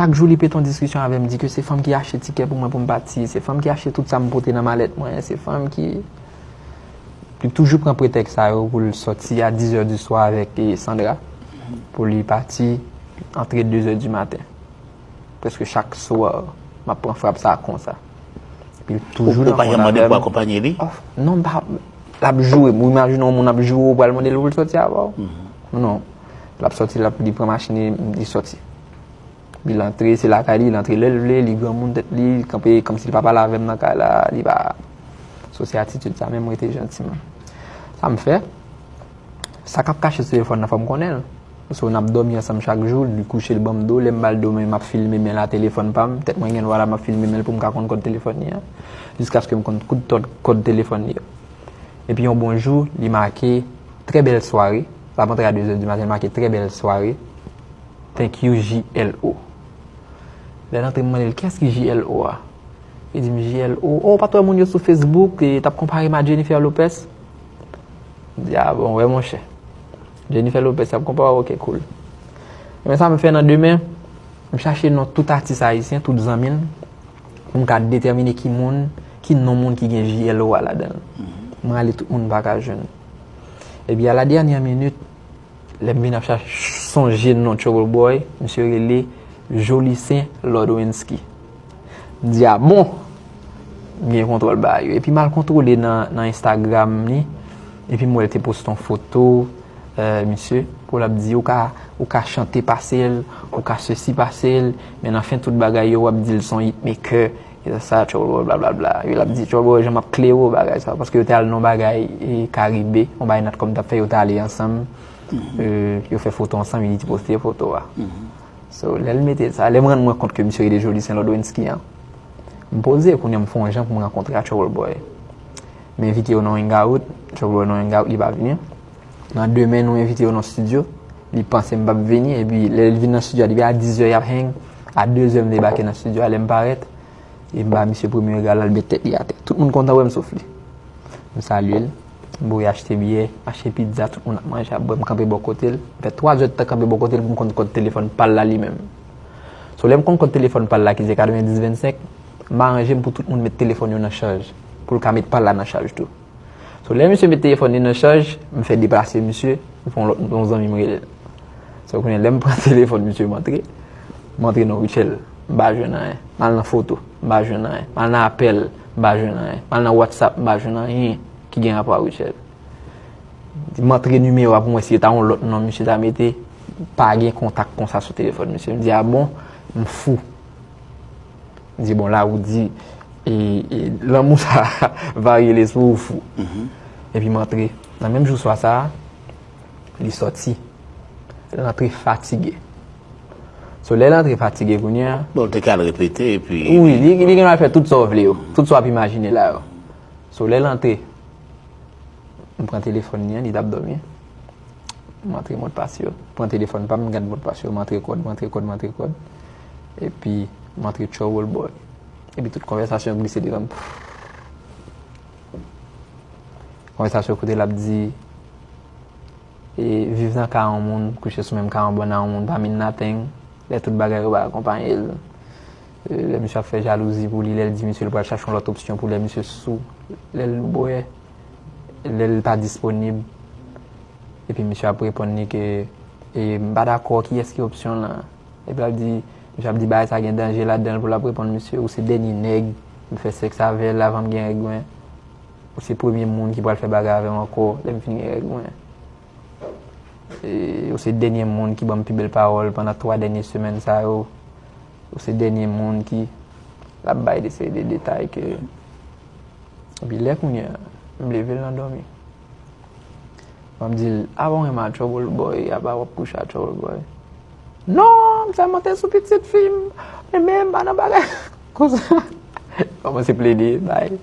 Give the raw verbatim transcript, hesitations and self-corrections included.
Chak jou li pete yon diskisyon avè m, di ke se fanm ki achte tikè pou mwen pou m pati, se fanm ki achte tout sa m pote nan malèt mwen, se fanm ki... Li toujou pran pretèks sa yo pou l sòti a dizè di swa avèk, eh, Sandra, pou li pati antre dezè di maten. Prèske chak swa, m ap pran frap sa konsa. Epi l toujou nan kont avè m. Ou pa janm mande pou akonpanye li? Non, m pa, l ap joure m. Ou imajine yon moun ap joure w, ou pral mande l pou l sòti avè w? Non. L ap sòti, l ap, li pran machin li, li sòti. Li antre, se lakay li, li antre lè l vle, li granmoun tèt li, li kanpe kòmsi li pa pale avè m nan kay la, li pa... So, se atitid sa, men m rete jantiman. Sa m fè, sa k ap kache sou telefòn nan, fò m konnen l. So, n ap dòmi ansanm chak jou, li kouche, l ban m do, lè m ba l do, men m ap filme men l a telefòn pa m, tèt mwen gen dwa la, m ap filme men l pou m ka konn kòd telefòn li an, jiskaske m konn tout kòd, kòd telefòn li yo. Epi yon bon jou, li make, "Très belle soirée." L ap antre a dezè di maten, li make, "Très belle soirée. Thank you, J L O." Lè l antre, m mande l, "Kiyès ki J L O a?" Li di m, "J L O? Oh, ou pa t wè moun yo sou Facebook, e t ap konpare m a Jennifer Lopez?" M di, "Ah bon, wè, monchè. Jennifer Lopez, y ap konpare w, ok, cool." Men sa m fè nan demen, m chache non tout atis ayisyen, tout zanmi l, pou m ka detèmine ki moun, ki non moun ki gen J L O a ladan l. M rale tout moun, m pa ka jwenn. Epi a la dènyè minit, lè m vin ap chache, sonje non Trouble Boy, misye rele Jolicen Lodwensky. M di, "Ah bon?" M gen kontwòl bagay yo. Epi m al kontwole nan, nan Instagram li. Epi m wè l te poste yon foto, eh, misye, pou l ap di, "Ou ka, ou ka chante pase l, ou ka sesi pase l, men nan fen tout bagay yo, w ap di l se yon hitmaker, e sa, Trouble Boy, blablabla." Epi l ap di, "Trouble Boy, jan m ap klere w bagay sa." Paske yo te al nan bagay, e, Karibe, yon bagay Natcom t ap fè, yo te ale ansanm. Eh, yo fè foto ansanm, li te poste foto a. So, lè l mete sa, lè m rann mwen kont ke misye rele Jolicen Lodwensky an, m poze, kounye a m fè yon jan pou m rankontre a Trouble Boy. M envite yo nan hangout, Trouble Boy nan hangout, li pa vini. Nan demen, nou envite yo nan studio, li panse m p ap vini, epi lè l vin nan studio a, depi a dizè y ap hang, a dezè m debake nan studio a, lè m parèt, e m ba misye premye rega l, l al met tèt li atè. Tout moun kontan wè m sof li. M salye l, m voye achte biyè, achte pizza, tout moun ap manje, ap bwè, m kanpe bò kote l. M fè twa zè tan kanpe bò kote l pou m konn kòd telefòn pa l la li menm. So, lè m konn kòd telefòn pa l la ki se katrevenndis vennsenk, m aranje m pou tout moun met telefòn yo nan chaj, pou l ka met pa l la nan chaj tou. So, lè misye met telefòn li nan chaj, m fè deplase misye, m fè yon lòt, yon zanmi m rele l. So, kounye a, lè m pran telefòn misye, m antre, m antre nan Rutshelle, m pa jwenn anyen. M al nan foto, m pa jwenn anyen. M al nan apèl, m pa jwenn anyen. M al nan WhatsApp, m pa jwenn anyen ki gen rapò a Rutshelle. M antre nimewo a pou m wè si se ta yon lòt non misye ta mete, pa gen kontak konsa sou telefòn misye. M di, "Ah bon?" M fou. M di, "Bon, la ou di, e, e, lanmou sa varye lespri ou fou." Epi m antre. Nan menm jou swa sa a, li sòti. L antre fatige. So, lè l antre fatige kounye a... Bon, ou te ka al repete, epi... Wi, li, li gen dwa fè tout sa w vle yo. Tout sa w ap imajine la yo. So, lè l antre, m pran telefòn li an, li t ap dòmi. M antre modpas yo. Pran telefòn pa m, m gad modpas yo, m antre kòd, m antre kòd, m antre kòd. Epi, m antre Trouble Boy. Epi tout konvèsasyon glise devan m. Konvèsasyon kote l ap di, e, viv nan ka yon moun, kouche sou menm ka yon bòn a yon moun, pa mean nothing. Lè tout bagay yo pa akonpaye l. E, lè misye ap fè jalouzi pou li, lè l di misye l pral chache yon lòt opsyon pou lè misye sou, lè l bwè, lè l pa disponib. Epi misye ap reponn li ke, e, "M pa dakò, kiyès ki opsyon lan?" Epi l ap di, misye ap di, "Bagay sa gen danje ladan l," pou l ap reponn misye, "Ou se dènye nèg m fè sèks avè l avan m gen règ mwen. Ou se premye moun ki pral fè bagay avè m ankò lè m fin gen règ mwen. E, ou se dènye moun ki ban m pi bèl pawòl pandan twa dènye semèn sa yo. Ou se dènye moun ki," l ap bay de seri de detay ke, epi lè kounye a, m leve l nan dòmi. M ap di l, "A pa w renmen a Trouble Boy, a pa w ap kouche a Trouble Boy." "Non, m sèlman te sou pitit fi m, men m pa nan bagay konsa." Kòmanse plede, bay.